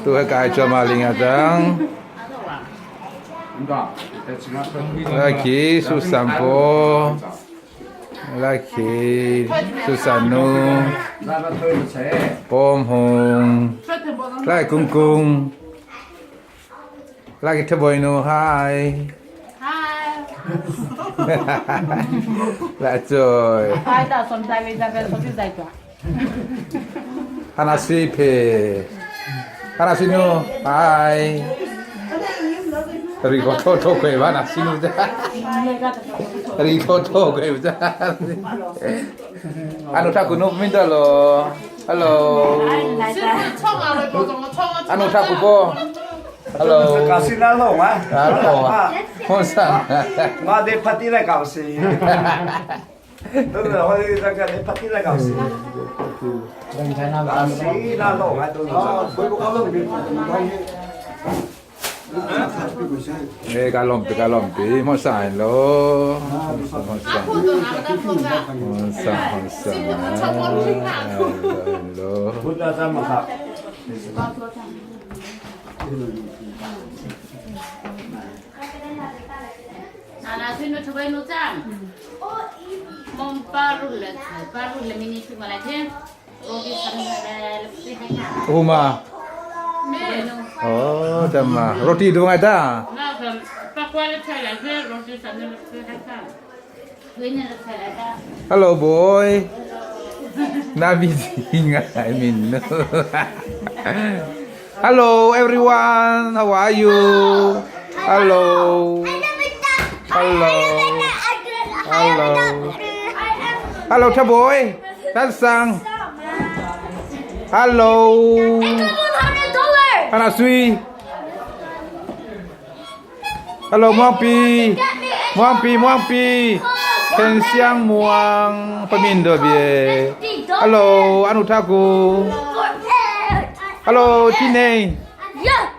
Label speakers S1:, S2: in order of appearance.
S1: Tu he kai cuahmah ling a cang. Laki Susampo Laki Susanu Pom Hung Lai Kung Kung Laki Thaboinu Hi
S2: Hi.
S1: Lại rồi.
S2: Hi, ta som sai ve za ve so ti zai tua.
S1: Hana si phe. Hana si nu. Hi. Ri ko tho tho kwe ba na si nu cha. Ri ko tho kwe ba cha. Anu tha ku nu min da lo. Hello. Anu tha ku po. Hello.
S3: 高兴那拢啊！
S1: Hello. 好上。
S3: 我哋拍啲嚟搞事。都是我哋那个你拍啲嚟搞事。搞事那拢啊，都是。
S1: Eh, kalompi kalompi, mo sain lo. Mo sain. Mo sain, mo sain. Lo.
S3: 不知道怎么好。
S1: Uma. Oh, tama. Roti tu ngai ta. Hello boy. Na busy ngai min. Hello everyone. How are you? Hello. Hello. Hello. Hello cha boy. Tan sang. Hello. Hana Sui. Hello Muang Pi. Muang Pi Muang Pi. Thiên Xiang Muang Pamin do bie. Hello Anu Thaku. Hello Chi Nei.
S4: Yeah.